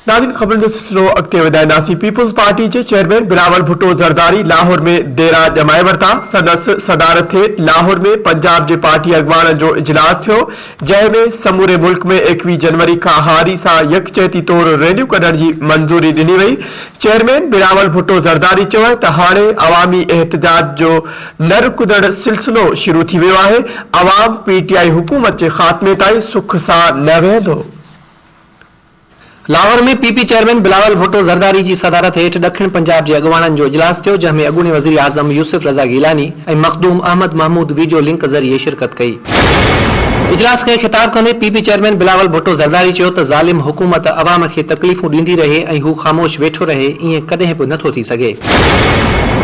ناظرين خبرن جو سلسلو اڳتي وڌائينداسين پيپلز پارٽي جي چيئرمين بلاول ڀٽو زرداري لاهور ۾ ديرا ڄمائي ورتا سندس صدارت هيٺ لاهور ۾ پنجاب جي پارٽي اڳواڻن جو اجلاس ٿيو جنهن ۾ سموري ملڪ ۾ 21 جنوري کان هاري سان يڪجهتي طور ريليون ڪڍڻ جي منظوري ڏني وئي چيئرمين بلاول ڀٽو زرداري چيو ته هاڻي عوامي احتجاج جو نه رڪندڙ سلسلو شروع ٿي ويو آهي عوام پي ٽي آء حڪومت جي خاتمي تائين سک سان نه ويهندو. Lahore ۾ P P chairman Bilawal Bhutto Zardari جي صدارت هيٺ ڏکڻ پنجاب جي اڳواڻن جو اجلاس ٿيو جنهن ۾ اڳوڻي وزيراعظم يوسف رضا گيلاني ۽ مخدوم احمد محمود ويڊيو لنڪ ذريعي شرڪت ڪئي. اجلاس کي خطاب ڪندي P P chairman Bilawal Bhutto Zardari چيو ته ظالم حڪومت عوام کي تڪليفون ڏيندي رهي ۽ هو خاموش ويٺو رهي ائين ڪڏهن به نٿو ٿي سگهي.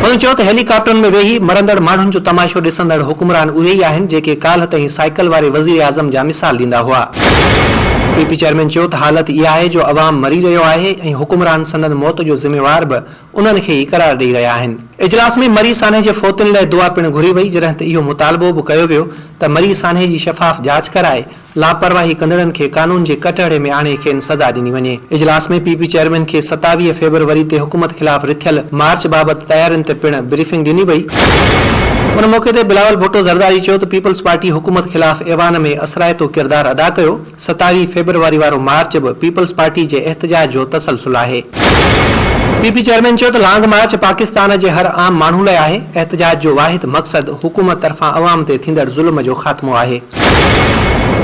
هن چيو ته هيلي ڪاپٽرن ۾ ويهي مرندڙ ماڻهن جو تماشو ڏسندڙ حڪمران اهي ئي آهن جيڪي ڪالهه تائين سائيڪل واري وزيراعظم جا مثال ڏيندا هئا. پي پي چيئرمين چيو ته حالت اها آهي جو عوام مري رهيو آهي ۽ حڪمران سندن موت جو ذميوار به انهن کي ئي قرار ڏئي رهيا آهن. اجلاس ۾ مري سانحي جي فوتين لاء دعا پڻ گهري وئي جڏهن ته اهو مطالبو به ڪيو ويو ته مري سانحي جي شفاف جاچ ڪرائي لاپرواهي ڪندڙن کي قانون جي ڪٽهڙي ۾ آڻي کين سزا ڏني وڃي. اجلاس ۾ پي پي چيئرمين کي 27 فيبروري تي حڪومت خلاف رٿيل مارچ بابت تيارين تي پڻ بريفنگ ڏني وئي. ان موقعي تي بلاول ڀٽو زرداري چيو ته پيپلز پارٽي حڪومت خلاف ايوان ۾ اثرائتو ڪردار ادا ڪيو، 27 فيبروري وارو مارچ به پيپلز پارٽي جي احتجاج جو تسلسل آهي. پي پي چيئرمين چيو ته لانگ مارچ پاڪستان جي هر عام ماڻهو لاء آهي، احتجاج جو واحد مقصد حڪومت طرفان عوام تي ٿيندڙ ظلم جو خاتمو آهي.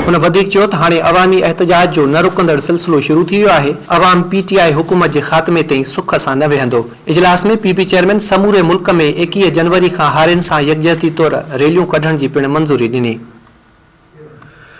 هن وڌيڪ چيو ته هاڻي عوامي احتجاج جو نه رڪندڙ سلسلو شروع ٿي ويو آهي، عوام پي ٽي آء حڪومت جي خاتمي تائين سک سان نه ويهندو. اجلاس ۾ پي پي چيئرمين سموري ملڪ ۾ 21 جنوري کان هارين سان يڪجهتي طور ريليون ڪڍڻ جي پڻ منظوري ڏني.